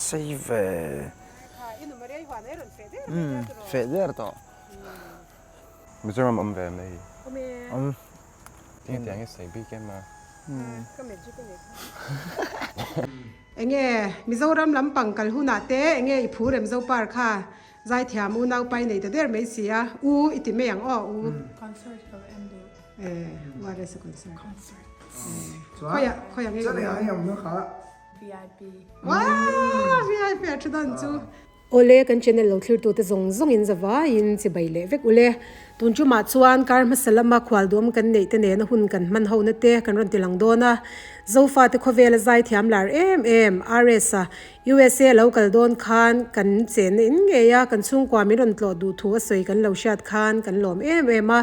Sei ve. Umm feh der tawh. Mizoram awm ve mai. Awm. Tinge tiang hi sei bik em a. Enge Mizoram lampang kal hunah te enge i phur em Zopar kha zaithiam unau pai nei ta der mai si a u i ti mai ang aw u. Concert ka va en duh. E URS a concert. Concert. Khawiah khawiah nge i awm. VIP. Wow VIP a thu dawn chu. Awle kan channel lo thlir tute zawng zawng in zavaiin chibai leh vek ule. Tun tumah chuan kar hmasa lama khual duam kan neih te nena hun kan hman ho na te kan rawn ti lang dawn a. Zofa te khawvela zaithiam lar em em RS a USA lo kal dawn khan kan chenna in ngei a, kan chhungkua min rawn tlawh duh thu a sawi kan lo hriat khan kan lawm em em a.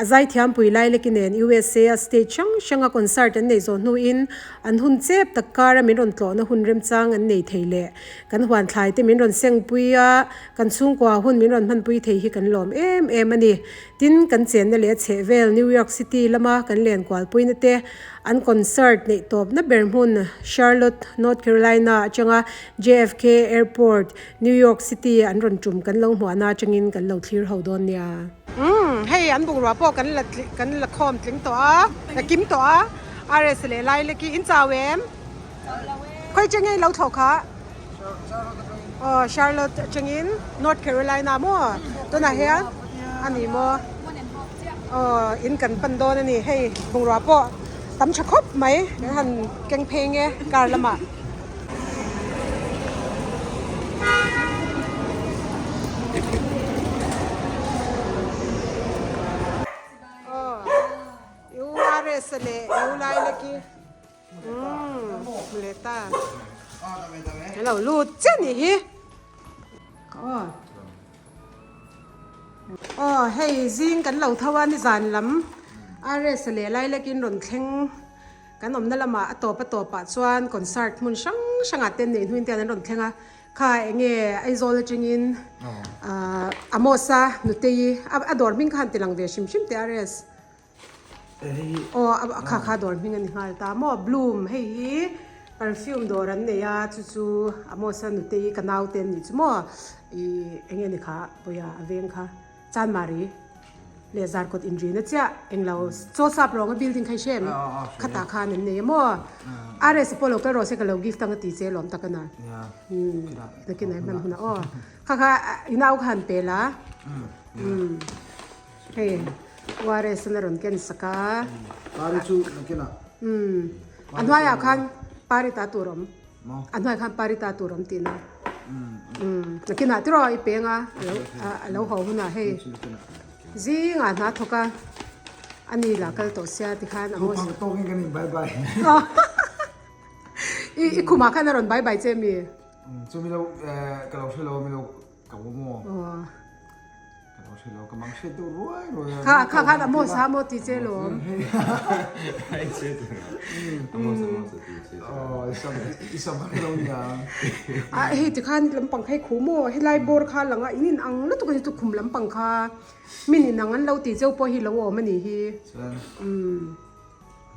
A zaithiam pui lai leki nen USA a state hrang hranga concert an neih zawh hnuin An hun chep tak kara min rawn tlawhna hun remchang an nei thei leh kan huan thlai te min rawn sengpui a, kan chhungkua hun min rawn hmanpui thei hi kan lawm em em a ni. Tin, kan chenna leh a chheh vel New York City lama kan len kualpuina te, an concert neih tawpna ber hmun Charlotte, North Carolina atanga JFK Airport, New York City an rawn tum kan lo hmuahna atangin kan lo thlir ho dawn nia. Umm, hei an bungrua pawh kan la kan la khawm tling tawh a, la kim tawh a, RS leh lai lek hi in chau em? Chau lo e. Khawi chengei lo thlawh kha? Aw, Charlotte atangin North Carolina maw? Tunah hian a ni maw? Aw, in kan pan dawn a ni, hei bungrua pawh tam tha khawp mai, kan han keng phei nge car lamah. URS leh U lai lek hi umm leh ta alo lut chiah nih hi aw aw hei zing kan lo tho a nizan lam RS leh lai lek in rawn thleng. Kan awmna lamah a tawp a tawpah chuan concert hmun hrang hrangah te neih hnuin te an rawn thleng a, kha enge Aizawl atangin Amos-a nutei a dawr hming kha han ti lang ve hrim hrim teh a res. Aw kha kha dawr hming a ni nghal ta maw Bloom hei hi perfume dawr an nei a chu chu Amos-a nutei ka naute an nih chu maw ih enge ni kha pawia a veng kha. Chanmari leh Zarkawt inrina chiah englo chaw sap rawnga building kha i hre em? Khatah khan an nei a maw? RS pawh lo kal rawh se ka lo gift ang a ti che lawm tak a na. Nakin ai hman hunah aw. Kha kha i nau kha han pe la. Hei ORS an a rawn ken sak a. Pari chu nakinah. A hnuaiah khan pari ta tur awm. A hnuai khan parita tur awm tihna. Nakinah tiraw i peng a, a lo haw hunah hei zingah hna thawk a, a ni lah kal tawh sia tikhan a ngawi. Thupang tawkin kan in bye bye. I khumah khan a rawn bye bye che mi? Chu mi lo ka lo hre lo mi lo Ka u maw? Ka lo hre lo, ka mang hriat deuh ruai ruai a. Kha kha khan a maw sa maw ti che lawm. Ai che tu. A maw sa maw sa ti che. Oh, i sam i sam hre lo nia. A hei ti khan lampang kha i khu maw? Helai bawr kha lang a, in in ang lutuk a ni chu khum lampang kha. Min in ang an lo ti cheu pawh hi lo awm a nih hi. Chuan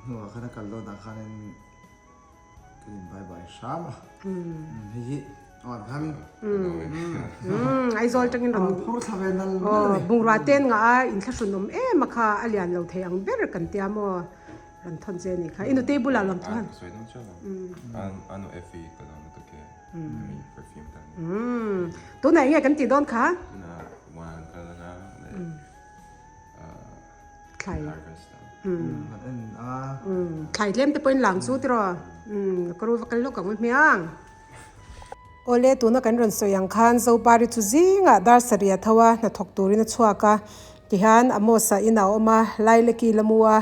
hnuah khan a kal dawn ah khanin Kan in bye bye hram a. Hei hi aw an Aizawl tangin rawn phur thla ve nal nal a ni. Bungrua ten ngah a inthlahrun awm em a kha a lian lo thei ang ber kan tia maw rawn thawn che ni kha. I nutei bulah lawm chuan. Sawi dawn chiah lo. Anu Effie ka lo lutuk e. Perfume tan. Tunah enge kan tih dawn kha? Tunah wine kal anga leh Thlai. Thlai tlem te pawhin lang chu tiraw. Ka ru va kal lawk ang u hmiang. Awle tuna kan rawn sawi ang khan Zopari chu zingah dar sarih a tho a, hnathawk turin a chhuak a. Tihian Amos-a inah a awm a, Laileki lamua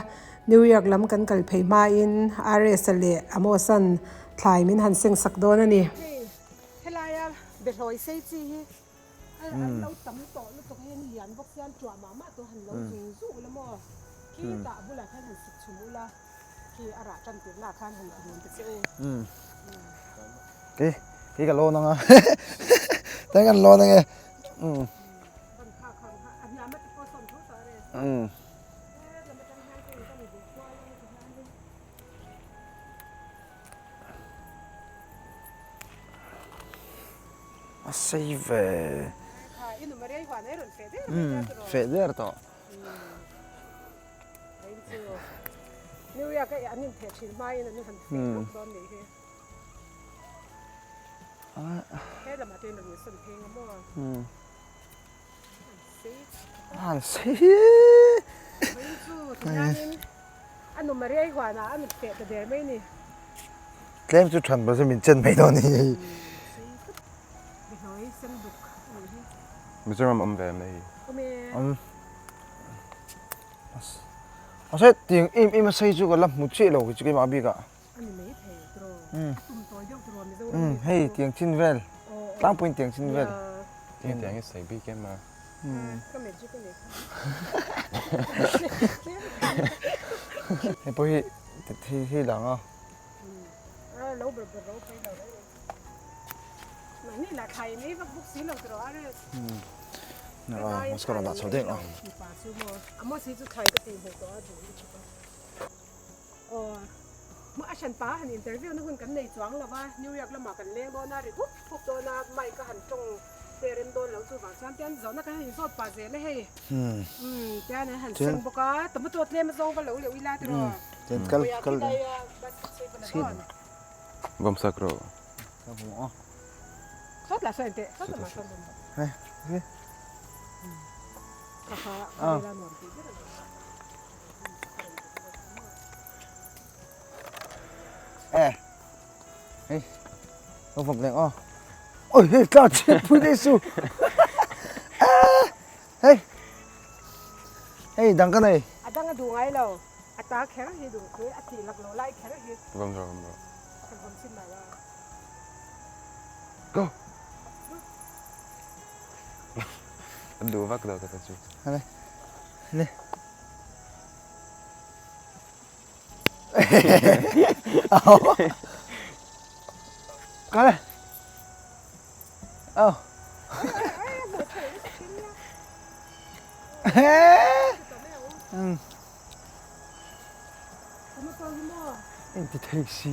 New York lam kan kal phei hmain RS-a leh Amos-a'n thlai min han seng sak dawn a ni. Hei helaia behlawi sei chi hi An lo tam tawh lutuk a hian lian bawk hian tuah mah mah tawh han lo zung zung ula maw khi tah bulah khan han sik chhum ula khi a rah tan tirh lah khan han ti dun ta che u. Kei kei ka lawn anga teng kan lawn ange. Ban kha kha a hniam a ti pawh sawn tho tawh a re. Lam atang hian kei kan duh kual ange ti hianin. A sei ve. Umm feh der tawh. An sei Tlem chu than pawh chu min chen mai dawn a ni hei. Mizoram awm ve mai. Awm. Mahse tiang em em a sei chu ka la hmu chiah lo kei chu keimah bikah. Umm hei tiang chin vel tlangpuiin tiang chin vel. Tinge tiang hi sei bik em a. Hei pawh hi hei hei lang a. Mask a rawn dah chho deuh a. Aw, a hran pa han interview na hun kan nei chuang lo va, New York lamah kan leng dawn a, ri hup hup dawn a, mic a han tawng te rem dawn lo chuvang chuan tian zawhna kan han inzawt pah zel e hei. Umm, tian an han seng bawk a, tomato tlem a zawng va lo leuh ila tiraw. Tian kal kal Khawia khi bus chei va la dawn. Vawmsak rawh. Ka hmu a. Sawt lah sawn teh, sawt lamah sawn vawm rawh. Hei, hei. Kha kha, khawvela nuam tih ber a ni. Eh, hei, ka vawk leh aw. Oi, hei, tla chhiat pui daih su. Eh, hei, hei, dang ka nei. A dang a duh ngai lo, a ta kher hi duh pui, a tih lak lo lai kher hi. Vawm rawh, vawm rawh. Ka vawm chin lo a. Go! A duh vak lo ka ta chu. Hale, le. Kal e. Aw. Inti thei si.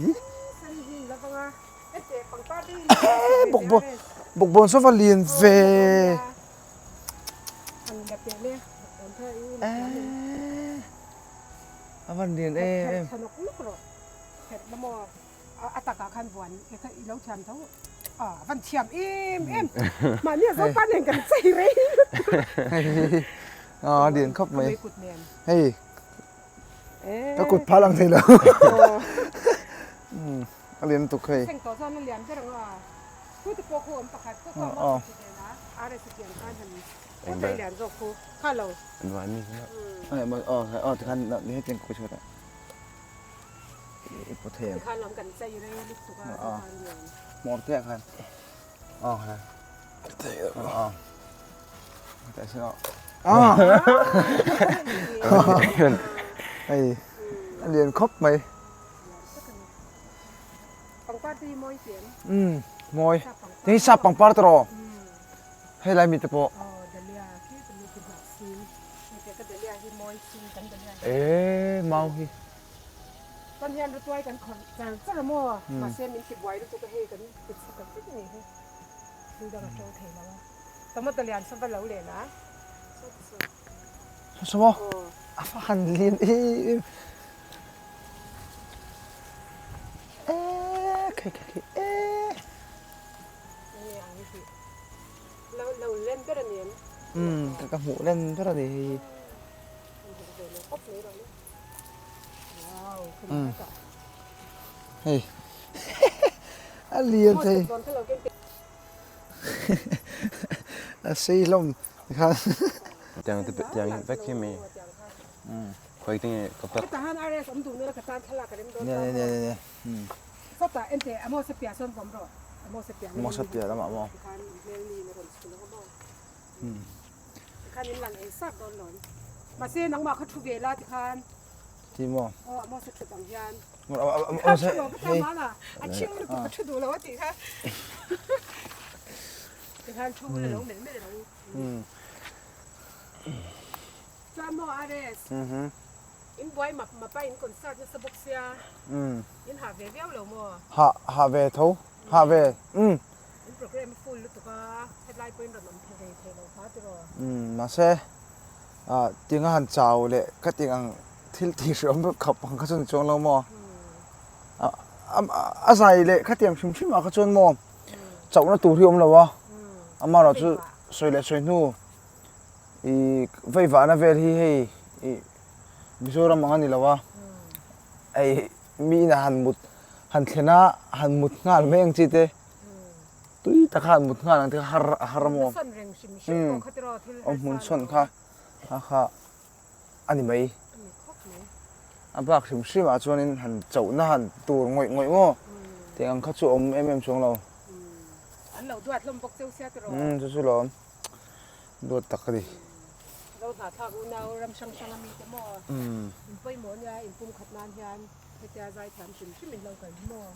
Bawkbawn bawkbawn saw va lian ve. A van lian em em. A lian khawp mai. Hei ka kut phal ang thei lo. A lian lutuk hei. Aw tikhan hetiang ka chhuat a i pawt thei ang hmawr te ah khan aw khan aw hei a lian khawp mai umm mawi hei sap pangpar te rawh hei lai mite pawh eee mau hi saw maw a va han lian em eee khi khi khi eee umm ka hmuh len ber a ni hei hi hei a lian thei a sei hlawm tikhan tiang te tiang hi vek hi mi khawi te nge ka pak nia nia nia nia Mosa piah lamah maw ti maw Ha ha ve tho ha ve umm. program a full lutuk a, hetlai pawhin rawn awm phe ve thei lo kha tiraw? Umm mahse ah tinga han chau leh ka tih ang thil tih hreawm deuh khap ang kha chu ni chuang lo maw? A zai leh khatiang hrim hrim ah kha chuan maw chauhna tur hi a awm lo a, amaherawhchu sawi leh sawi hnu ih veivahna vel hi hei ih Mizoram ang a ni lo a, hei mi inah han mut han thlen a han mut nghal mai ang chi te tui taka han mut nghal ang te kha har a har a maw umm awm hmun sawn kha kha kha a ni mai a bak hrim hrim ah chuanin han chauhna han tur ngawih ngawih maw tih ang kha chu a awm em em chuang lo umm chu chu lawm. Duat tak a ni. Zo hnahthlak unau ram hrang hrang a mite maw in pawimawh nia in pumkhat nan hian hetia zaithiam hrim hrim in lo kal hi maw.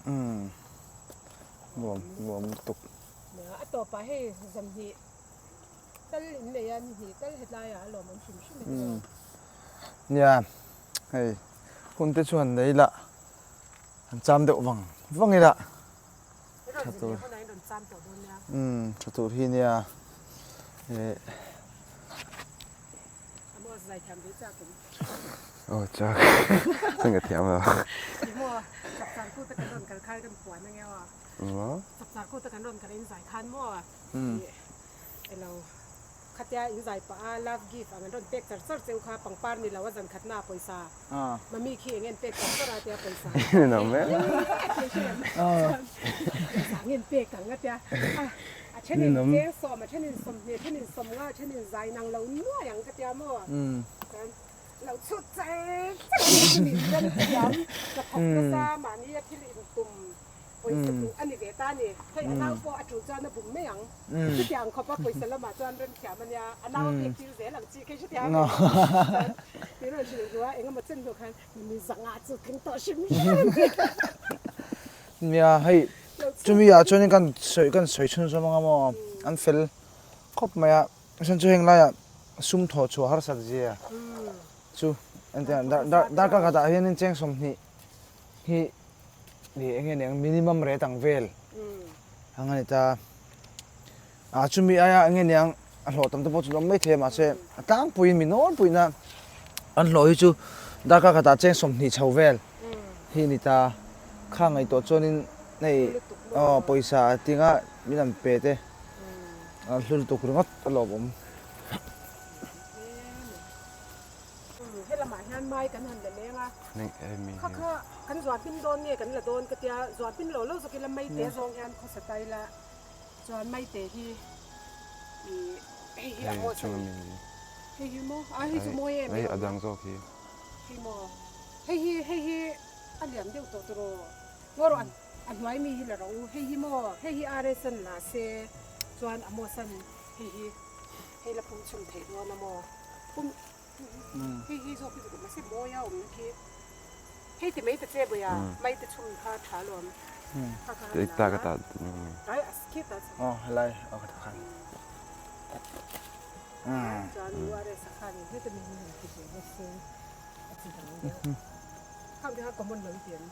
Nuam nuam lutuk. Nia a tawpah hei zanhnih tal in nei a ni hnih tal hetlaiah a lawmawm hrim hrim e tiraw. Nia hei hun te chuan nei la han cham deuh vang vang ila. Tha tur umm tha tur hi nia eh. Aw chak chang ka thiam lo. Khatia in zai pah a love gift ang an rawn pek char char cheu kha pangpar ni lo a zan khatna a pawisa mami khi eng en pek char char a tia pawisa pawisa ang en pek ang a tia a then in cheng sawm a then in sawmhnih a then in sawm nga a then in zai nang lo nuai ang ka tia maw chuan lo chhut char char ang chu ni ram thiam ka thawk nasa mahni a thil in tum Pawisa duh a ni ve ta a ni. Hei a nau pawh a tul chuan a bum mai ang. Chutiang khawpa pawisa lamah chuan remthiam a nia, a nau a pek tir zel ang chi khi hrethiam a ni. Chuan tih rawn hrilh duh a, eng emaw chen hnu khan mi zangah chu tling tawh hrim hrim a ni. Nia, hei chumi ah chuanin kan sawi kan sawi chhun zawm anga maw an fel khawp mai a, chuan chu heng laiah sum thawh chhuah harsat zia chu engtiang darkar khatah hianin cheng 20 hi Ni eng nge niang minimum rate ang vel ang a ni ta. A chumi aia eng nge niang a hlawh tam te pawh chu an awm maithei a mahse a tlangpuiin mi nawlpuiin a an hlawh hi chu darkar khatah cheng 20 chho vel hi a ni ta. Kha ngaihtuah chuanin hei aw pawisa tinga min an pe te a hlu lutuk ringawt a lawmawm. Helamah hian mai kan han la leng a, kha kha kan zuahpin dawn nge kan la dawn ka tia, zuahpin lo lo zawk ila maite zawng hian khawsa ta ila chuan maite hi ih hei hi a maw chhan hei hi maw a hei chu mawi em em a hei maw hei hi hei hi a liam deuh tawh tawh ngaw rawh a hnuai mi hi la rawh u hei hi maw hei hi RSN la se chuan a maw san hei hi. Hei la pum chhun theih dawn a maw? Pum hei hi zawk hi chu mahse mawi a awm khi. Hei ti mai ta che bawiha mai te chhun kha tha alawm. Kha kha han la a. Ai a khi ta chho. Aw helai aw ka ta khan. Chuan URS a khan in heta min han ti ve bawk se a chi dang deuh. Khang te kha common lo i ti em?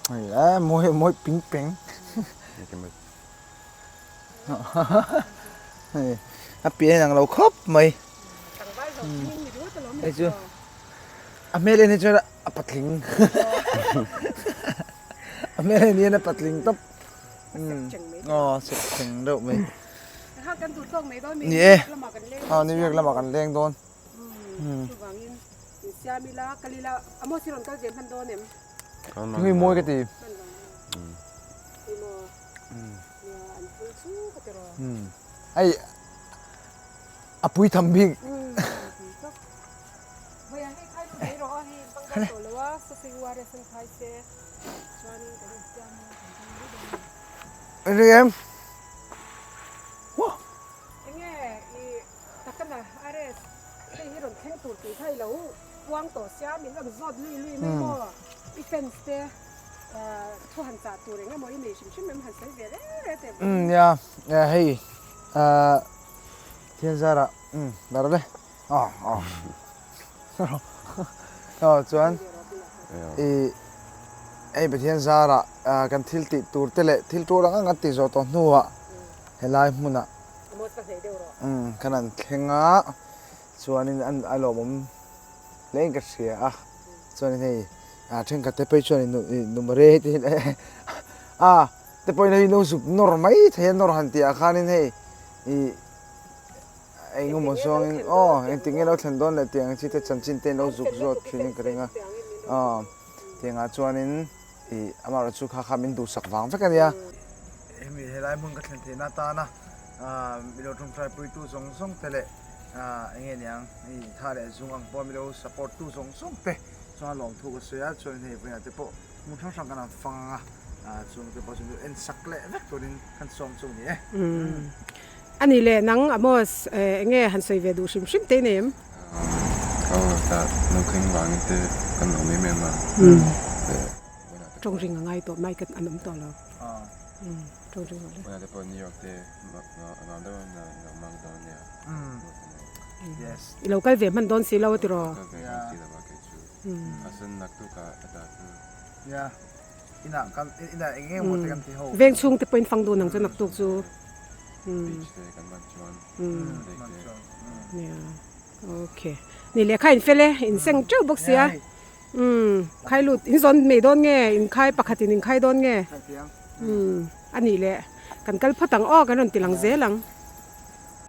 Hei mawi mawi ping peng hei a pian ang lo khawp mai hei chu a hmel en hi chuan a patling a hmel en hian a patling tawp aw sek cheng deuh mai ni e aw New York lamah kan leng dawn. Chuvangin in siam ila kal ila a maw thil rawn kal ve hman dawn em? Hei mawi ka ti. Hman lo hei maw nia an phul chu ka ti rawh. Hei a pui tham bik. Vawiah hei khai lut mai rawh a hei bang dawn tawh lo a sausage URS an khai se chuanin kan insiam a kan kal mai dawn a ni. Eng em? Enge i Takana RS hei hi rawn thleng tur tih kha i lo puang tawh sia min rawn zawt lui lui mai maw i fans te thu han chah tur eng emaw i nei hrim hrim em han sawi ve reng reng teh Umm nia hei thian zara umm dar le. Aw aw. Aw chuan i hei Pathian zarah kan thil tih tur te leh thil tul ang ang kan tih zawh tawh hnuah helai hmunah kan han thleng a chuanin a lawmawm hlein ka hria a chuanin hei thenkhat te phei chuan number e te a te pawhin hei lo zuk nawr mai thei a nawr han tih ah khanin hei ih Engemaw zawngin aw engtik nge lo thlen dawn leh tih ang chi te chanchin te in lo zuk zawt thin in ka ring a, aw tiangah chuanin ih amaherawh chu kha kha min duhsak vang vek a nia. Hemi helai hmun ka thlen theihna atana milo tawngtai puitu zawng zawng te leh enge niang ih tha leh zung ang pawh milo support tu zawng zawng te chuan lawmthu ka sawi a, chuan hei vawiinah te pawh hmun hrang hrang kan han fang ang a, chung te pawh chu milo en sak leh vek turin kan sawm chu a ni e. A nih leh nang Amos, eng nge han sawi ve duh hrim hrim te nei em? Aw tah nungkheng vangin te kan awm em em a. Tawng ring a ngai tawh mai ka an awm tawh lo. Tawng ring awle. Vawiinah te pawh New York te nuam deuh a lo hmang dawn nia. Yes. I lo kal ve hman dawn si lo a tiraw? Kal ve hman si lo a kei chu. A sen naktuk ah a dah chu. Yeah. Inah kan inah eng eng emaw te kan ti ho. Veng chhung te pawhin fang dun ang chu naktuk chu. Beach te kan man chuan lake te. Nia okay. Ni lehkha in fel e, in seng teuh bawk sia. Umm khai lut in zawn mai dawn nge in khai pakhat in in khai dawn nge. Umm a nih leh kan kal phawt ang aw kan rawn ti lang zel ang.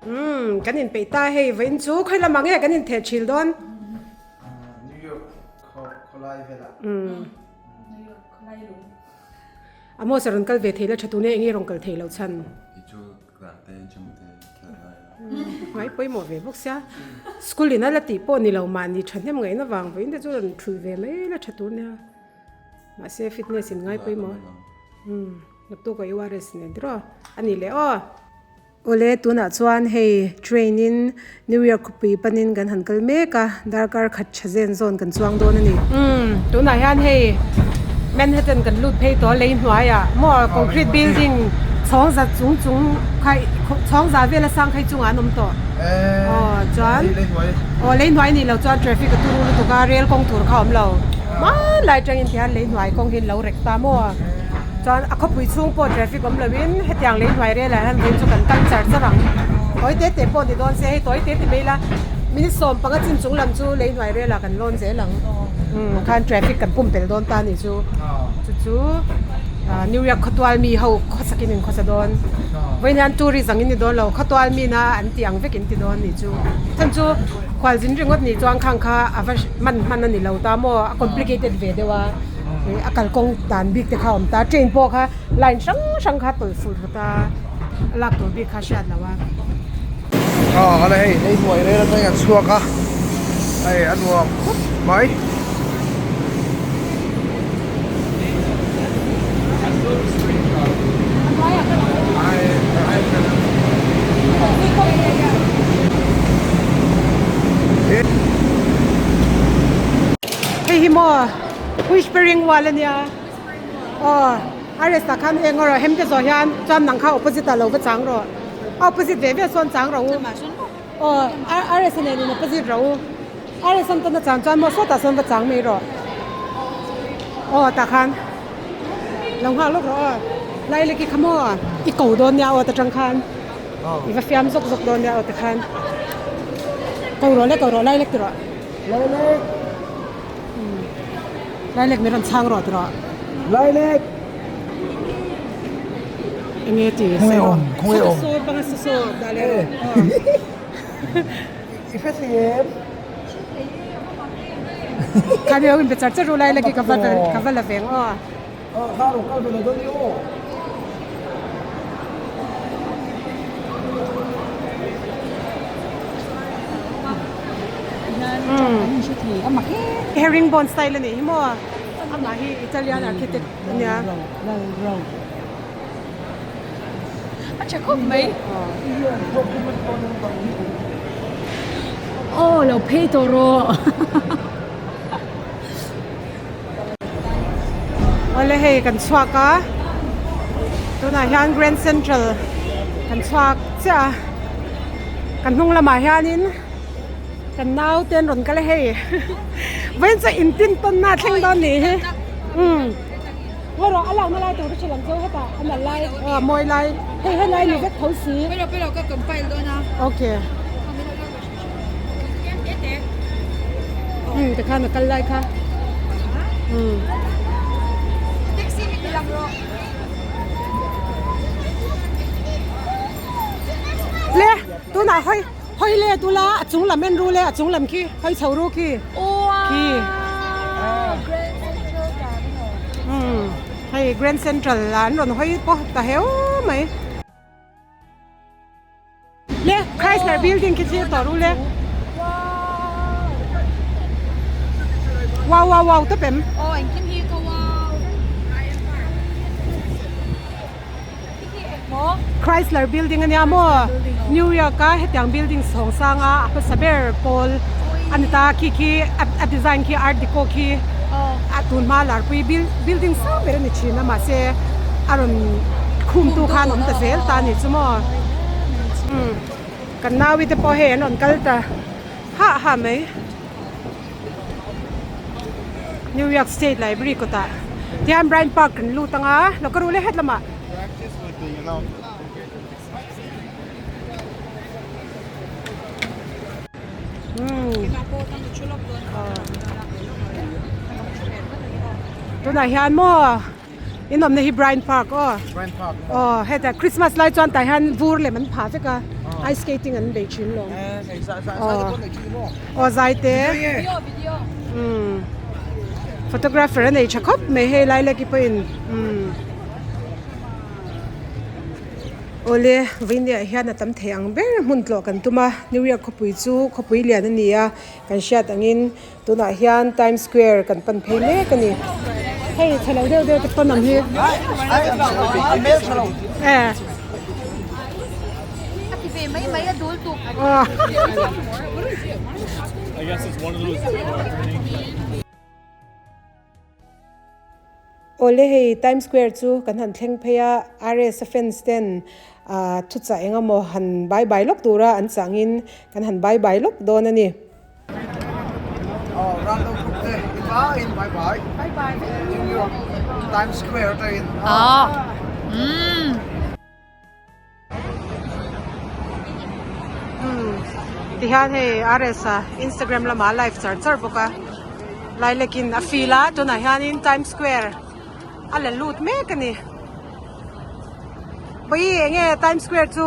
Umm kan in peih ta hei vawiin chu khawi lamah nge kan in theh thil dawn. New York khawlai velah. Umm. Amos a rawn kal ve thei la tha tune enge rawn kal thei loh chhan. I chu tah te gym te khelh ngai a. Ngai pawimawh ve bawk sia. School in a la tih pawh ni lo mahni thahnem ngaihna vang vawiin te chu rawn thulh ve mai la tha tur nia. Mahse fitness in ngai pawimawh. Umm naktuk a URS nen tiraw a ni leh aw. Awle, tunah chuan hei train in New York khawpui panin kan han kal mek a, darkar khat tha zen zawn kan chuang dawn a ni. Umm, tunah hian hei Manhattan kan lut phei tawh lei hnuaiah maw concrete building chhawng za chung chung kha chhawng za vela sang khai chungah an awm tawh. Aw chuan aw lei hnuai nih loh chuan traffic a turu lutuk a, rail kawng tur kha a awm lo. Hmanlai atangin tihian lei hnuai kawng hi an lo rek ta maw. Chuan a khawpui chhung pawh traffic awm loin hetiang lei hnuai relah hian vawiin chu kan kal char char ang. Tawi te te pawh ni dawn se hei tawi te ti mai ila minute 15 chin chung lam chu lei hnuai relah kan lawn zel ang. Umm khan traffic kan pumpelh dawn ta nih chu. Chu chu New York khawtual mi ho khawsakin in khawsa dawn. Vawiin hian tourist ang in ni dawn lo khawtual mi na an tih ang vek in ti dawn nih chu. Chhan chu khualzin ringawt nih chuan khang kha a va hman hman a ni lo ta maw a complicated ve deuh a. A kalkawng dan bik te kha a awm ta train pawh kha line hrang hrang kha tawlh fur ta a lak tur bik kha a hriat loh a. Aw ala hei lei hnuai rel atangin an chhuak a hei a nuam khawp mai. Hei hi maw Whispering Wall a nia aw Ares ah khan eng erawh hem te zawh hian chuan nang kha opposite ah lo va chang rawh a opposite ve ve sawn chang rawh u aw Ares a nen in opposite rawh u Ares an tawna chang chuan maw sawtah sawn va chang mai rawh aw tah khan lo nghak lawk rawh aw Laileki kha maw i ko dawn nia aw ta tang khan i va fiam zawk zawk dawn nia aw ti khan ko rawh le ko rawh Lailek ti rawh. Lailek. Lailek min rawn chhang rawh ti rawh. Lailek. Enge ti Khawnge awm khawnge awm. Saw banga saw saw dah leh rawh. I hre thei em? Kha mi ho in be char char ru Lailek hi ka va ka va la veng aw. Aw kha rawn kal ve lo dawn i aw. Herringbone style a nih hi maw amah hi Italian architect a nia. A tha khawp mai. Aw lo phei tawh rawh. Awle hei kan chhuak a tunah hian Grand Central kan chhuak chiah a kan hnung lamah hianin. Kan nau te an rawn kal a hei. Vawiin chu in tin tawn na thleng dawn nih hi. Umm. Ngaw rawh a lakna lai tur ka hre lang chu hetah a nalh lai aw mawi lai hei helai ni vek tho si. Pelo pelo ka compile dawn a. Okay. Umm tikhan a kal lai kha. Umm. Taxi min ti lang rawh. Le tunah hawi hawi let ula a chung lam en ru le a chung lam khi hawi chho ru khi khi umm hei grand central ah an rawn hawi pawh ta heu mai le chrysler building khi thlir tawh ru le wow wow wow tawp em. Chrysler building ania maw New York a hetiang building sawng sang a a hmasa ber pawl a ni ta khi khi a design khi art deco khi a tun hma larpui building sang ber a ni thin a mahse a rawn khum tu khan awm ta zel ta a ni chu maw kan naui te pawh hei an rawn kal ta hah hah mai. New York State Library kawtah tihian Bryant Park kan lut ang a lo ka ru leh het lamah. Tunah hian maw in awmna hi Bryant Park aw aw heta Christmas lai chuan tah hian vur lem an phah vek a ice skating an bei thin lawm aw zai te umm photographer a nei tha khawp mai hei lai lek hi pawhin umm. Awle, vawinia hian a tam thei ang ber hmun tlawh kan tum a, New York khawpui chu khawpui lian a ni a, kan hriat angin tunah hian Times Square kan pan phei mek a ni. Hei chhe lo deuh deuh te pawn awm hi. Awle hei Times Square chu kan han thleng phei a, RS a fans ten ah thuchah eng emaw han bye bye lawk tura an changin kan han bye bye lawk dawn a ni. Aw ral lo khawp te i vaiin bye bye. Bye bye vek u. New York Times Square atangin. Aw umm. Tihian hei RS a Instagram lamah a live char char bawk a lilac in a feel a tunah hianin Times Square a la lut mek a ni Bawihi eng nge Times Square chu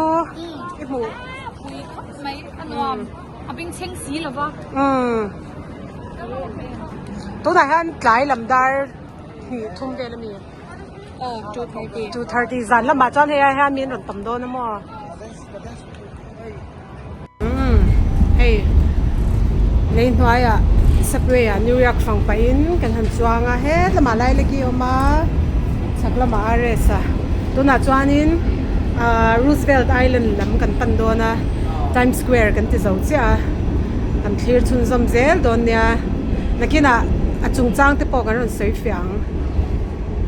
i hmuh? Pui khawp mai a nuam a bengchheng si lo va. Tunah hian tlai lam dar hnih thum vel a mi. Aw 2:30. 2:30 zan lamah chuan hei ai hian mi an rawn tam dawn a maw? Umm hei lei hnuaiah subway ah New York fang pahin kan han chuang a het lamah Lailaki a awm a chhak lamah RS a tunah chuanin ah Roosevelt Island lam kan pan dawn a Times Square kan ti zo chiah a kan thlir chhunzawm zel dawn nia nakinah a chungchang te pawh kan rawn sawi fiah ang.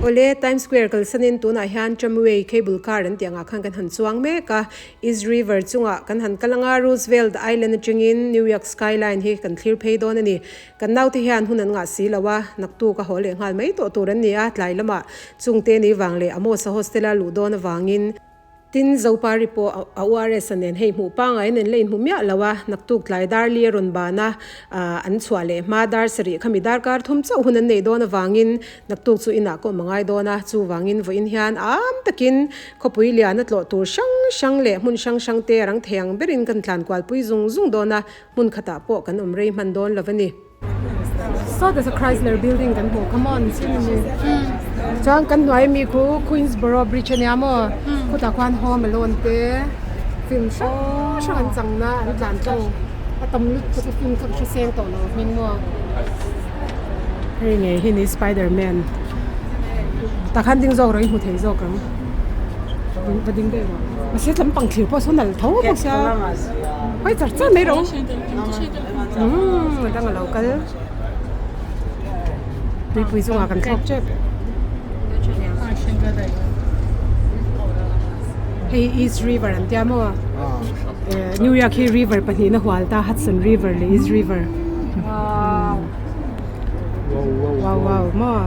Awle, Times Square kalsanin tunah hian Tramway, Cable Car an tih angah khan kan han chuang mek a. East River chungah kan han kal anga, Roosevelt Island atangin New York skyline hi kan thlir phei dawn a ni. Kan naute hian hun an ngah si lo a, naktuk a haw leh nghal mai tawh tur an ni a, tlai lamah chungte ni vang leh Amos-a hostel-a luh dawn avangin, Tin, Zopari pawh a URS-a nen hei hmuh pangaiin an la inhmu miah lo a, naktuk tlai dar li a rawn ban a, an chhuah leh hma dar sarih khami darkar thum chauh hun an neih dawn avangin naktuk chu inah ka awm a ngai dawn a, chuvangin vawiin hian am takin khawpui lian a tlawh tur hrang hrang leh hmun hrang hrang te a rang thei ang berin kan tlan kualpui zung zung dawn a, hmun khatah pawh kan awm rei hman dawn lo a ni. Saw there's a Chrysler building kan hmuh come on chuan kan hnuai ami khu Queensboro bridge ania maw khutah khuan home alone te film hrang hrang an chang na an tlan tlang a tam lutuk a film kha ka hre seng tawh lo hming maw hei ngei hi ni spiderman tah khan ding zawk rawh i hmu thei zawk ang va ding daih rawh mahse lampang thlir pawh sawn a la tho bawk sia hawi char char mai rawh Umm a dang a lo kal tuipui chungah kan thlawk tep. Hei East River an tia maw? New York hi river pahnihna hual ta Hudson River leh East River. Wow. Wow wow maw?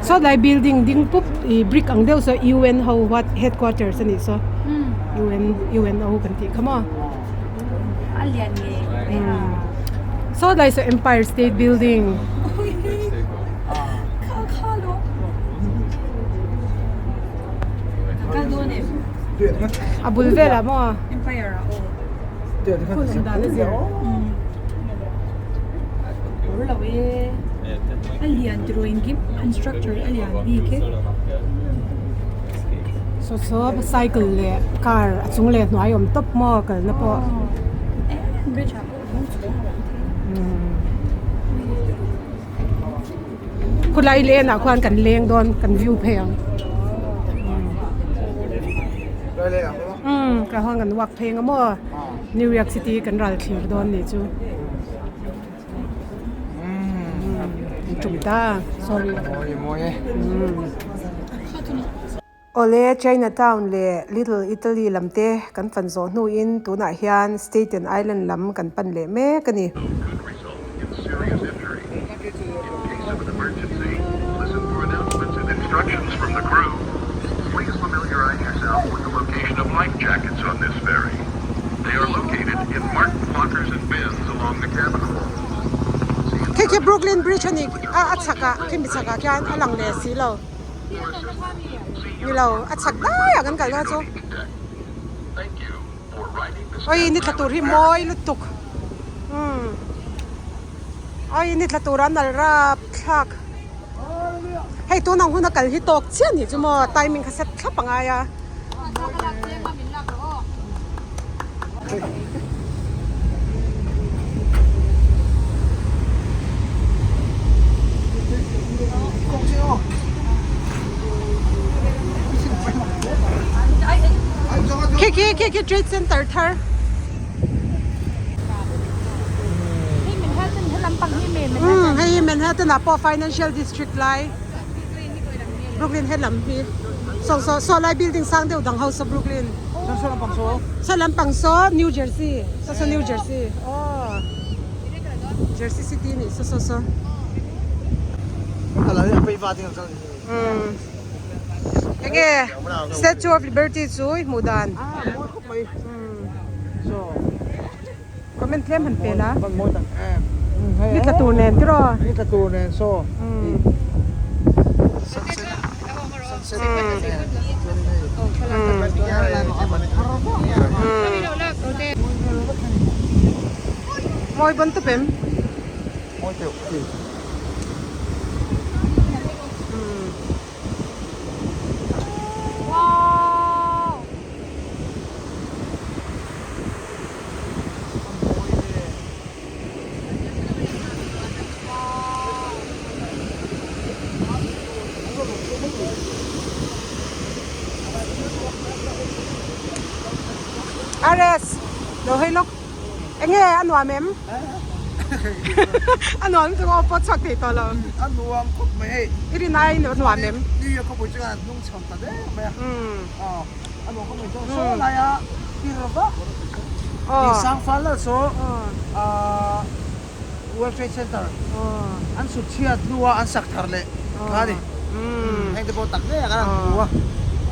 Saw lai building ding pup ih brick ang deuh saw U_N ho what headquarters a nih saw U_N U_N_O kan tih kha maw? A lian nge Saw lai saw Empire State Building. A bul velah maw? Khun awm dan a zir. Saw saw cycle leh car a chung leh hnuai awm tawp maw kalna pawh. Khulai lane ah khuan kan leng dawn kan view phei ang umm ka huan kan walk phei ang maw New York City kan ral thlir dawn nih chu umm tum ta sorry umm. Awle Chinatown leh Little Italy lam te kan fan zawh hnuin tunah hian Staten Island lam kan pan leh mek a ni. Khi khi Brooklyn Bridge a ni a a chhakah khimi chhakah khian a lang leh si lo. Ni lo a chhak daiah kan kalna chu Oi ni thla tur hi mawi lutuk umm oi ni thla tur a nal rap thlak hei tun ang hun a kal hi tawk chiah anih chu maw timing kha set thlap a ngai a. Khi khi khi khi trade center thar. Umm hei hi Manhattan ah pawh financial district lai Brooklyn helam hi saw saw saw lai building sang deuh dang ho saw Brooklyn saw lampang saw New Jersey saw saw New Jersey aw Jersey City nih saw saw saw. Umm enge Statue of Liberty chu i hmuh dan comment tlem han pe la ni tla tur nen tiraw ni tla tur nen saw sunset mawi bon tawp em mawi teuh Ares lo hei lawk enge a nuam em a nuam chu aw pawh chhuak thei tawh lo a nuam khawp mai hei i rin aiin a nuam em New York khawpui chu a hnung chhawn ta deuh mai a a nuam khawp mai chuan saw laia tir vak tih sang fal lah saw World Trade Center an sut chhiat hnua an sak thar leh kha a ni. Heng te pawh tak ngei ah khan an hmu a,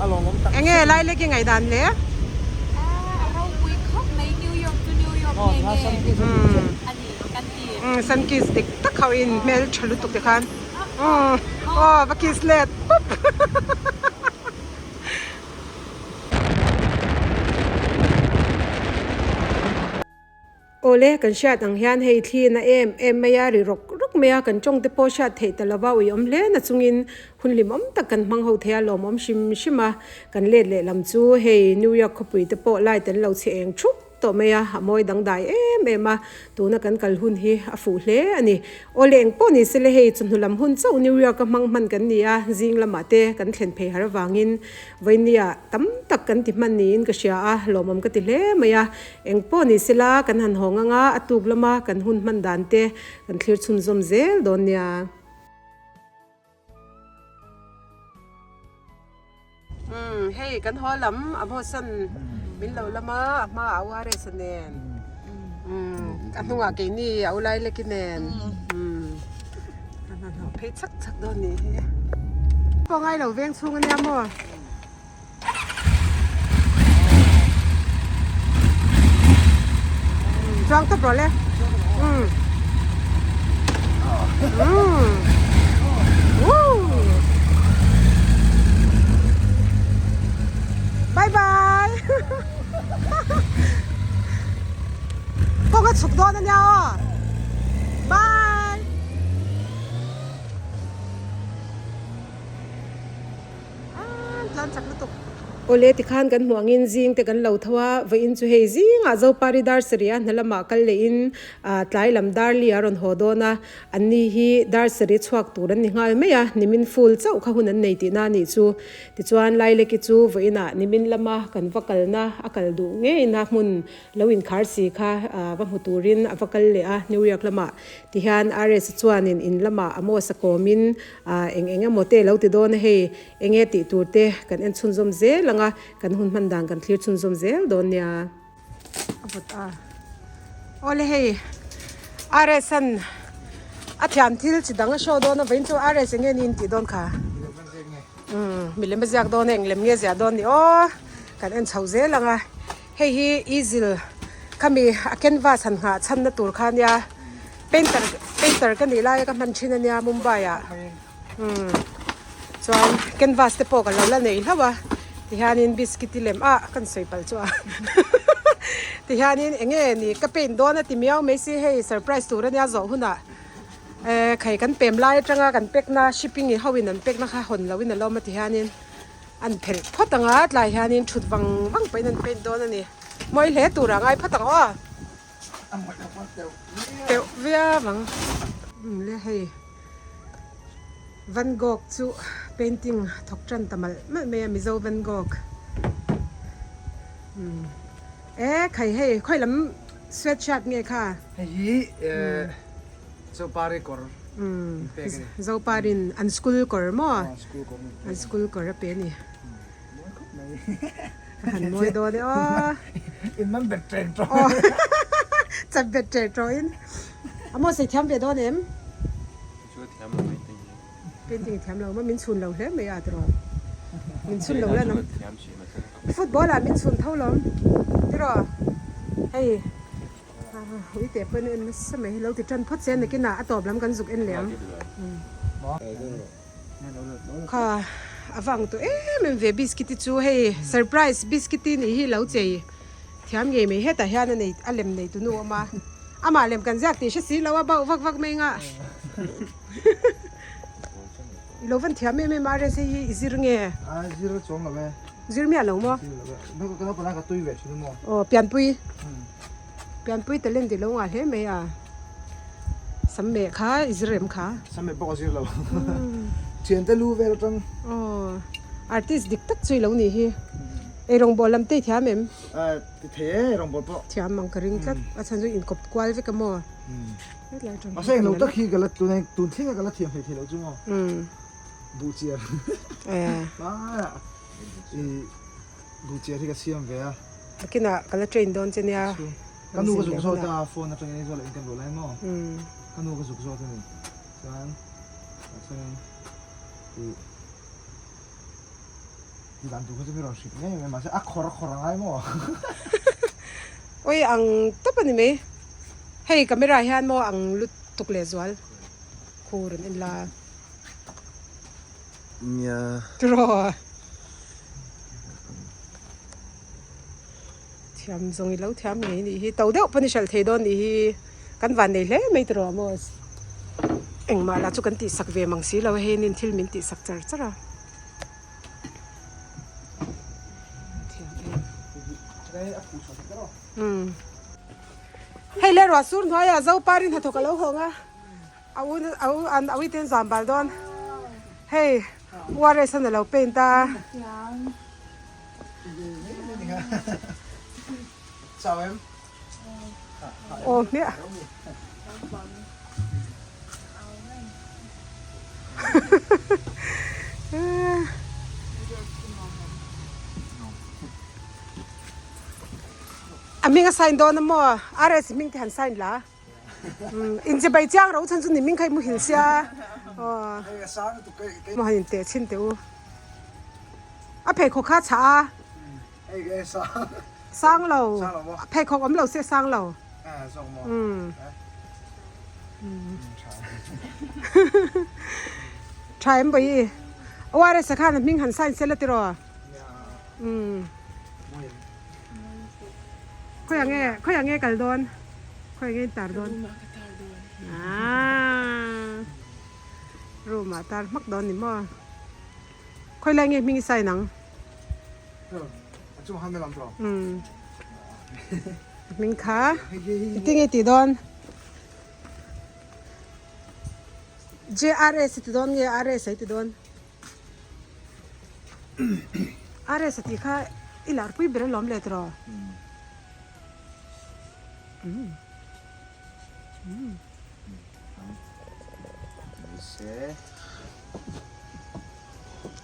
a lawmawm tak. Enge lai lek i ngaihdan le? A ropui khawp mai New York chu New York nge nge a ni kan ti. Sun kiss dik tak ho in hmel tha lutuk te khan aw va kiss let pup. Awle, kan hriat ang hian hei thli na em em mai a, ri rawk rawk mai a, kan tawng te pawh hriat theih ta lova ui awm hle na chungin hun hlimawm tak kan hmang ho thei a, lawmawm hrim hrim a, kan let lehlam chu hei New York khawpui te pawh light an lo chhe eng thup tawh mai a, a mawi dangdai em em a, tuna kan kal hun hi a fuh hle a ni. Awle eng pawh ni sele hei chawhnu lam hun chauh New York a hmang hman kan ni a, zing lamah te kan thlen phei har avangin Vainia tam tak kan ti hman niin ka hria a, lawmawm ka ti hle mai a. Eng pawh ni sela kan han hawng anga a tuk lama kan hun hman dan te kan thlir chhunzawm zel dawn nia. Umm hei kan haw lam a hmawsan min lo lam a, a hma ah ORS a nen umm a hnungah keini a ulai lek i nen umm a hnahnawh phei chak chak dawn nih hi. Pawh ngai lo veng chhung ania maw. Chuang tawp rawh le. Umm. Umm. Woo. Bye bye. Kawng a chhuk dawn ania aw. Bye. Awle tikhan kan hmuh angin zing te kan lo tho a, vawiin chu hei zingah Zopari dar sarih a hna lamah kal lehin tlai lam dar li a rawn haw dawn a, anni hi dar sarih chhuak tur an ni nghal mai a, nimin full chauh kha hun an nei tihna a nih chu. Tichuan Laileki chu vawiinah nimin lama kan va kalna a kal duh ngeina hmun lo inkhar si kha va hmu turin a va kal leh a, New York lamah tihian RS chuanin in lamah a mawsa kawmin eng eng emaw te lo ti dawn a hei, eng nge tih tur te kan en chhunzawm zel ang a, kan hun hman dan kan thlir chhunzawm zel dawn nia. A vawt a, awle hei RS an a thiam thil chi dang a show dawn a vawiin chu RS eng nge niin tih dawn kha? Umm milem a ziak dawn a eng lem nge ziah dawn ni aw kan en chho zel ang a. Hei hi easel khami a canvas han nghah chhanna tur kha ania painter painter ka nih laia ka hman thin ania Mumbai ah umm chuan canvas te pawh ka lo la nei hlauh a tihianin biscuit i lem ah ka sawi palh chu a tihianin eng nge ni ka paint dawn a ti miau mai si hei surprise tur ania zawh hunah eh khai kan pem lai atanga kan pack na shipping in ho in an pack na kha hawn loh in a lawm a tihianin. An phelh phawt ang a, tlai hianin thut vang vang pahin an paint dawn a ni. Mawi hle tur ah ngai phawt ang aw. Teuh viau ang. Umm le hei Van Gogh chu painting thawk tan ta malh malh mai a Mizo Van Gogh. Umm e khai hei khawi lam sweatshirt nge kha? Hei hi Zopari kawr in pek a ni. Zoparin an school kawr maw? An school kawr a pe a ni. Mawi khawp mai. Ka han mawi dawn e aw. In man bet ṭeng ṭawh. Chat bet ṭeng ṭawhin. A maw sei thiam ve dawn em? Chu a thiam lo painting hi. Painting thiam lo maw? Min chhun lo hle mai a tiraw? Min chhun lo la nang. Football ah min chhun tho lawm tiraw? Hei. Ui teh pawhin a en nasa mai lo ti tan phawt se nakinah a tawp lam kan zuk en leh ang. Kha a vang tawh em em ve biscuit te chu hei surprise biscuit te nih hi lo chei thiam ngei mai hetah hian a nei a lem nei tunu a awm a amah lem kan ziak tih hre si lo a bauh vak vak mai anga i lo van thiam em em a rsa hi i zir nge? A zir chuang lo e. Zir miah lo maw? Zir lo e. Ka naupang ka tui ve thin a maw? Aw pianpui. Pianpui talent i lo ngah hle mai a. Sammeh kha i zir em kha? Sammeh pawh ka zir lo. Thiante lu vel atang. Aw artist dik tak chu i lo nih hi. Eirawngbawl lam te i thiam em? Ti thei e eirawngbawl pawh. Thiam ang ka ring tlat. A chhan chu inkawp kual vek a maw? Mahse englo tak hi ka la tun tun thleng a ka la thiam thei thei lo chu maw? Buhchiar. I buhchiar hi ka siam ve a. Nakinah ka la train dawn che nia. Ka nu ka zuk zawt a, phone atangin Aizawl ah in kan luh lai maw? Ka nu ka zuk zawt a ni. Chuan tah chuanin i i dan tur kha chu mi rawn hrilh ngei mai mahse a khawr a khawr a ngai maw? Oi ang tawp a ni mai. Hei camera hian maw ang lutuk lehzual khur an en la. Nia. Tiraw. Thiam zawng i lo thiam ngei nih hi. To deuh pawn i hralh thei dawn nih hi. Kan van nei hle mai tiraw Amos. Engmah lah chu kan tihsak ve mang si lo a hei nin thil min tihsak char char a. Thiam em. Umm. Hei le ruah sur hnuaiah Zoparin hnathawk a lo hawng a. A u a u an a uite an zam bal dawn hei ORS an alo paint a. Aw hmiah. hming a sign dawn a maw? RS hming te han sign la. Inchibai chiang ro chhan chu ni hming kha i muhil sia. Aw. Maw han inteh chhin teh u. A pheikhawk kha a chhah a. Sang lo. Pheikhawk awm lo se sang lo. Tha em bawi. ORS a khan a hming han sign sela tiraw. Khawiah nge khawiah nge kal dawn? Khawiah nge in tar dawn? Aaa room ah tar hmak dawn ni maw? Khawi lai nge hming i sign ang? Umm hming kha engtin nge i tih dawn? JRS i ti dawn nge RS a i ti dawn? RS a tih kha i lar pui ber alawm le tiraw?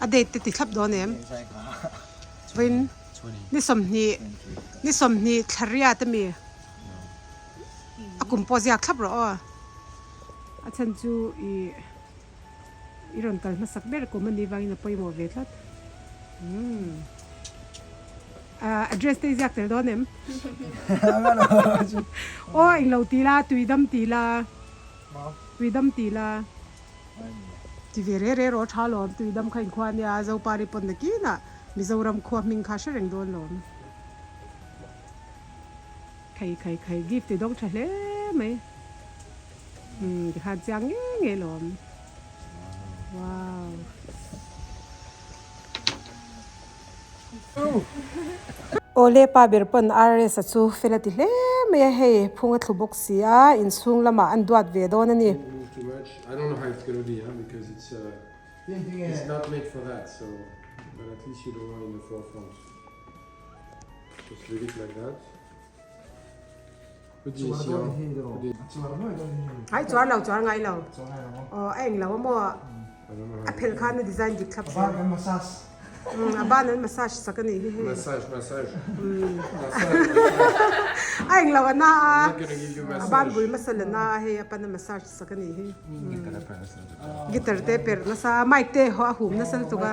A date te ti thlap dawn em? Vawiin ni sawmhnih ni sawmhnih thla riat ami a kum pawh ziak thlap rawh aw a chhan chu ih. I rawn kal hmasak ber kum a nih vangin a pawimawh ve tlat. Umm. Address te i ziak tel dawn em? Aw englo ti la, tuidam ti la, tuidam ti la. Ti ve re re rawh tha lawm, tuidam kha inkhua ania, Zopari pawn nakinah Mizoram khua hming kha hre reng dawn lawm. Khai khai khai gift i dawng tha hle mai. Umm tikhan chiang ngei ngei lawm. Wow. Awle pa ber pawn RS a chu fel a ti hle mai a hei phung a thlu bawk si a inchhung lamah an duat ve dawn a ni. Ai chuar lo chuar ngai lo aw a eng lo a maw a phel khan a design dik thlap zel a ban an massage sak a nih hi hei a eng lo a na a a ban bul hmasa la na a hei a pan a massage sak a nih hi guitar te perh nasa a mic te haw a hum nasa lutuk a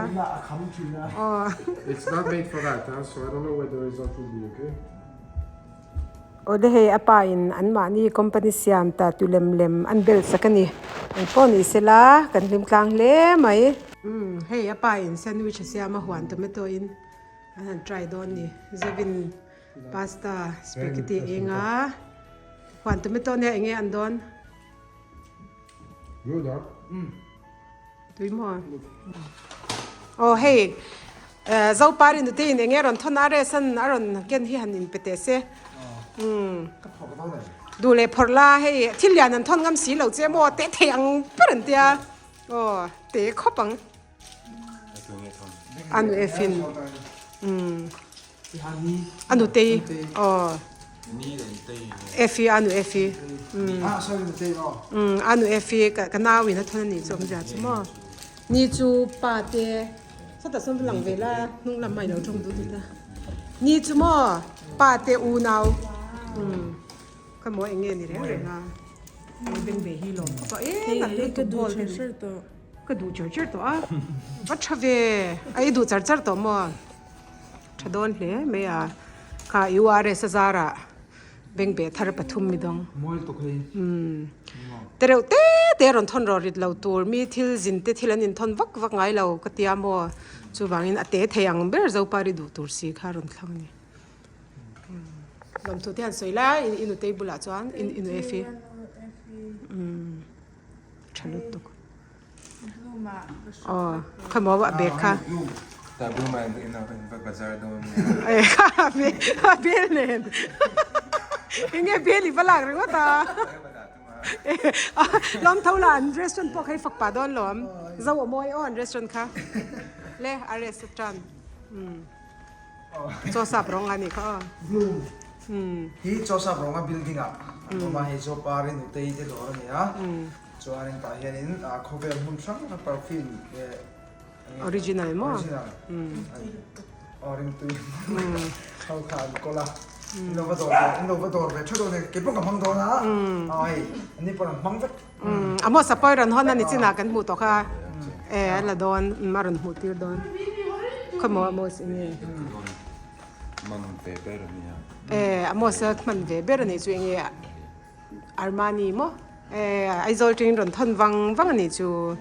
aw. Awle hei a pa in an mahni company siam ta tu lem lem an bel sak a ni eng pawh ni sela kan hlim tlang hle mai. Umm hei a pa in sandwich a siam a huan tomato in an han try dawn ni zovin pasta spaghetti a eng a huan tomato nia eng nge an dawn. Tui maw? Aw hei Zopari nute in enge rawn thawn a rest an a rawn ken hi han in pe teh se. Umm. Duh leh phawrh la hei thil lian an thawn ngam si lo che maw teh thei ang ber an tia. Aw te khawp ang. A nu efin. Umm. A nutei aw Efi a nu Efi umm a nu Efi ka nau in a thawn a nih chu awmzia chu maw ni chu pa te sawtah sawn va lang ve la hnung lam ah i lo tawng duh dut a ni chu maw pa te unau umm ka maw eng nge ni reng reng a beng ve hi lawm khawp a e nalh lutuk ball te ka duh char char tawh a va tha ve a i duh char char tawh maw. Tha dawn hle mai a, kha URS a zarah bank beh thar pathum mi dawng. Umm te reuh te te rawn thawn rawh rit lo tur mi thil zin te thil an inthawn vak vak ngai lo ka tia maw chuvangin a te thei ang ber Zopari duh tur si kha rawn thlang a ni. Lawmthu te han sawi lai a i nutei bulah chuan i nu Efi umm tha lutuk. Aw kha maw a bag kha. Ta blue ah in va bazar dawn a bel nen enge bel i va lak ringawt a lawm tho la an restaurant pawh kha i fak pah dawn lawm zo a mawi aw an restaurant kha le a restaurant chaw sap rawng a nih kha aw blue hi chaw sap rawnga building ah an awm a hei chu parin utei te dawr a ni a. Chuanin tah hianin khawvel hmun hrang hrang perfume leh Original maw? Original. Aw ringtui ho kha an kawl a. In lo va dawr ve, in lo va dawr ve tha dawn e, kei pawh ka hmang dawn a, aw hei an ni pawh an hmang vek. A hmasa pawh i rawn hawn a ni chinah kan hmuh tawh kha e a la dawn, a rawn hmuh tir dawn. Khawmaw Amos enge? Hman ve ber a nia. E Amos a hman ve ber a nih chu enge Armani maw? E Aizawl tangin rawn thawn vang vang a nih chu.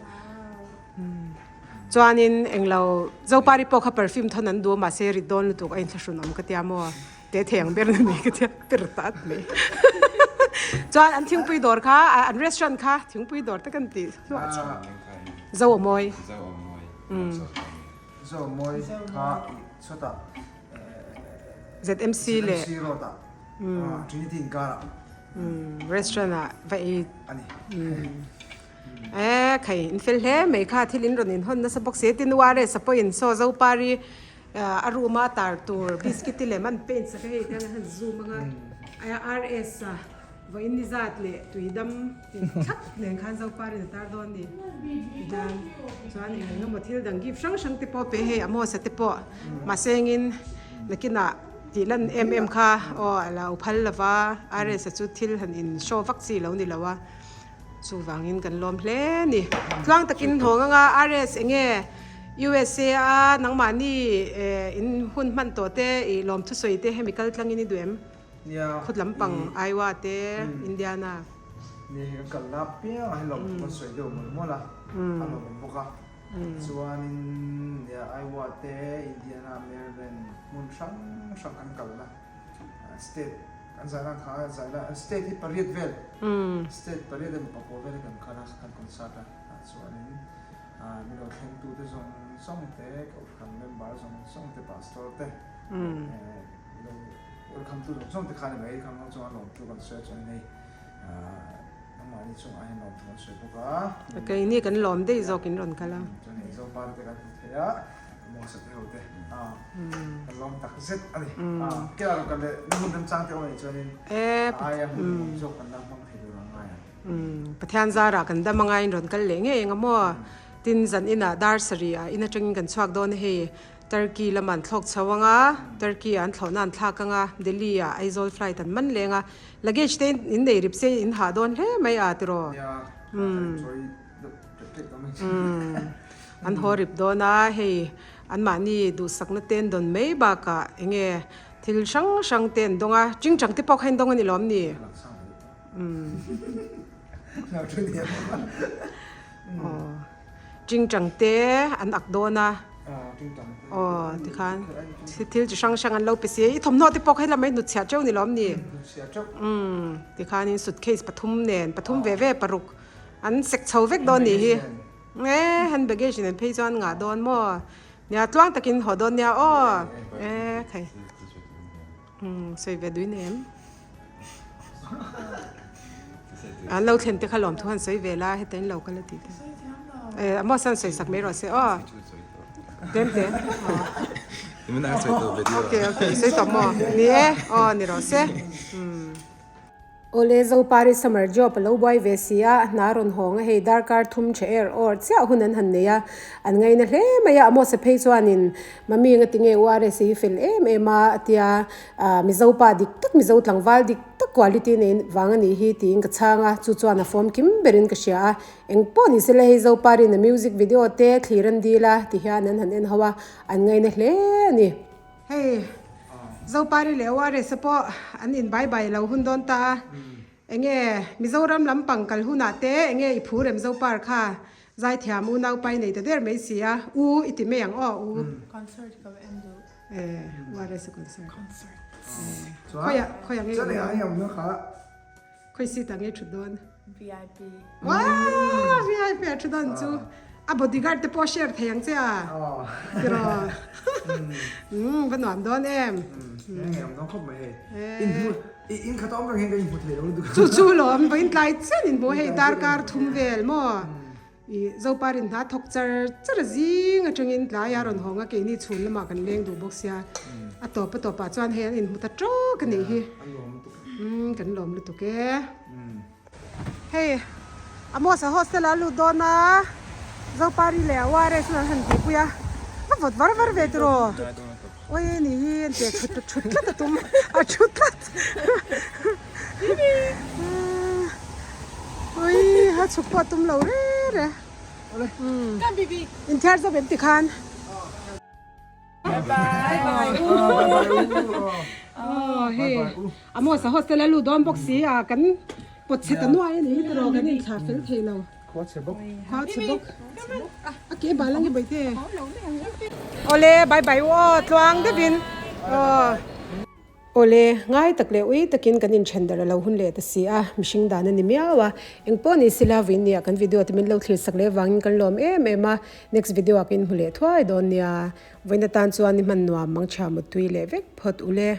Chuanin englo Zopari pawh kha perfume thawn an duh a mahse rit dawn lutuk a inthlahrun awm ka tia maw te thei ang ber na nei ka tia per ta at mai. Chuan an thingpui dawr kha an restaurant kha thingpui dawr te kan tih hluah chu Zo Awmawi. Zo Awmawi. Zo Awmawi kha sawtah ZMC leh ZMC road ah Trinity inkarah restaurant ah va ei a ni. E khai, in fel hle mai kha thil in rawn inhawn nasa bawk si. Tin URS a pawhin saw Zopari a room a tar tur biscuit te lem an paint sak a hei te an han zoom anga RS a vawiin ni zat leh tuidam tin thlap nen khan Zopari in a tar dawn ni. Tihian chuan eng eng emaw thil dang gift hrang hrang te pawh pe hei Amos a te pawh mahse engin nakinah tih lan em em kha aw a lo phal lova RS a chu thil han in show vak chi lo ni lo a. Chuvangin kan lawm hle a ni. Tluang takin hnawng anga RS enge USA a nangmahni in hun hman tawh te i lawm thusawi te hemi kal tlangin i duh em? Khut lampang Iowa te Indiana. Nia hei kan kal la piang a hei lawm thu kan sawi deuh mawlh mawlh a, a lawm awm bawk a. Chuanin nia Iowa te Indiana Maryland hmun hrang hrang kan kal la. State kan zai lan kha zai la state hi pariat vel state pariat emaw pakua vel hi kan kal a kan concert a tah chuanin mi lo thleng tu te zawng zawng te kohhran member zawng zawng te pastor te mi lo welcome tu zawng zawng te kha ni mai khang ho chuan a lawm thu kan sawi a chuanin hei nangmahni chungah hian lawm thu kan sawi bawk a. Keini kan lawm daih zawk in rawn kal a. Chuan hei Zopa te kan hmu thei a. Mawsa te ho te kan lawm tak zet a ni. Kela rawn kal leh na hun remchang te awm anih chuanin a aia hun nuam zawk kan la hmang thei tur ang ngai ang. Pathian zarah kan dam anga in rawn kal leh ngei eng a maw? Tin zan inah dar sarih ah in atangin kan chhuak dawn a hei Turkey lamah an thlawk chho anga Turkey ah an thlawhna an thlak anga Delhi ah Aizawl flight an man leng a luggage te in nei rip se in hah dawn hle mai a tiraw? Nia, kan chawi deuh ṭek ṭek tawh mai. An haw rip dawn a, hei anmahni duhsakna te an dawn mai bakah enge thil hrang hrang te an dawng a, chingchang te pawh kha in dawng a ni lawm ni? Aw, chingchang te an ak dawn a, aw tikhan thil chi hrang hrang an lo pe si a, i thawmhnaw te pawh kha helama i hnutchhiah teuh ni lawm ni? Tikhanin suitcase pathum nen, pathum ve ve paruk an sek chho vek dawn nih hi. E hand baggage nen phei chuan ngah dawn maw? Nia tluang takin haw dawn nia aw. E khai. Um sawi ve duin em. An lo thlen te kha lawm thu han sawi ve la heta in lo kal a tih te. E a maw san sawi sak mai rawh se aw. Tlem te. Okay okay sawi tawh maw? Ni e aw ni rawh se. Um. Awle Zopari summer job a lo buai ve si a, a hna rawn hawng a hei darkar thum tha er awr chiah hun an han nei a, an ngaina hle mai a, Amos-a phei chuanin Mummy nga tinge URS hi fel em em a a tia, ah Mizo pa dik tak Mizo tlangval dik tak quality nei vang a nih hi tiin ka chhang a, chu chuan a form kim berin ka hria a, eng pawh ni sela hei Zopari'n a music video te thlir an dil a ti hian an han en ho a, an ngaina hle a ni. Hei Zopari leh ORS pawh an in bai bai lo hun dawn ta a, enge Mizoram lampang kal hunah te enge i phur em Zopar kha zaithiam unau pai nei ta der mai si a, u i ti mai ang aw u. Concert ka va en duh. E ORS a concert. Concert. Khawiah khawiah nge i awm? Khawi seat ah nge thut dawn? VIP. Wow! VIP ah thu dawn chu a bodyguard te pawh share thei ang che a. Tiraw. Umm va nuam dawn em. Nge awm dawn khawp mai hei. In hmu in khat awm reng hian ka inhmu thei lo lutuk. Chu chu lawm vawiin tlai chian inhmu hei darkar thum vel maw. I Zoparin hna thawk char char a zing atangin tlai a rawn hawng a, keini chhun lamah kan leng duh bawk sia, a tawp a tawpah chuan hei an inhmu ta tawk a nih hi. Umm kan lawm lutuk e. Hei Amos a hostel ah a lut dawn a, Zopari leh a ORS an han tihpui a, va vawt var var ve tiraw. Oi ni hi an teh thut thut tlat a tum a thu tlat. Oi ha chhuk pawh a tum lo re re. Inthiar zawk em tikhan. Amos a hostel a lut dawn bawk si a kan pawt chhe ta nuai a ni hi tiraw kan inthlah fel thei lo. Khua chhe bawk. Khua chhe bawk. A ke bal ange baite. Awle bye bye u aw tluang deuhin aw. Awle, ngai tak leh ui takin kan inthen darh a lo hun leh ta si a, mihring dan a ni miau a. Engpawh ni sila vawiin nia kan video te min lo thlir sak leh vangin kan lawm em em a, next video ah ka inhmu leh thuai dawn nia. Vawiin atan chuan i hman nuam mang chhia mutui leh vek phawt ule.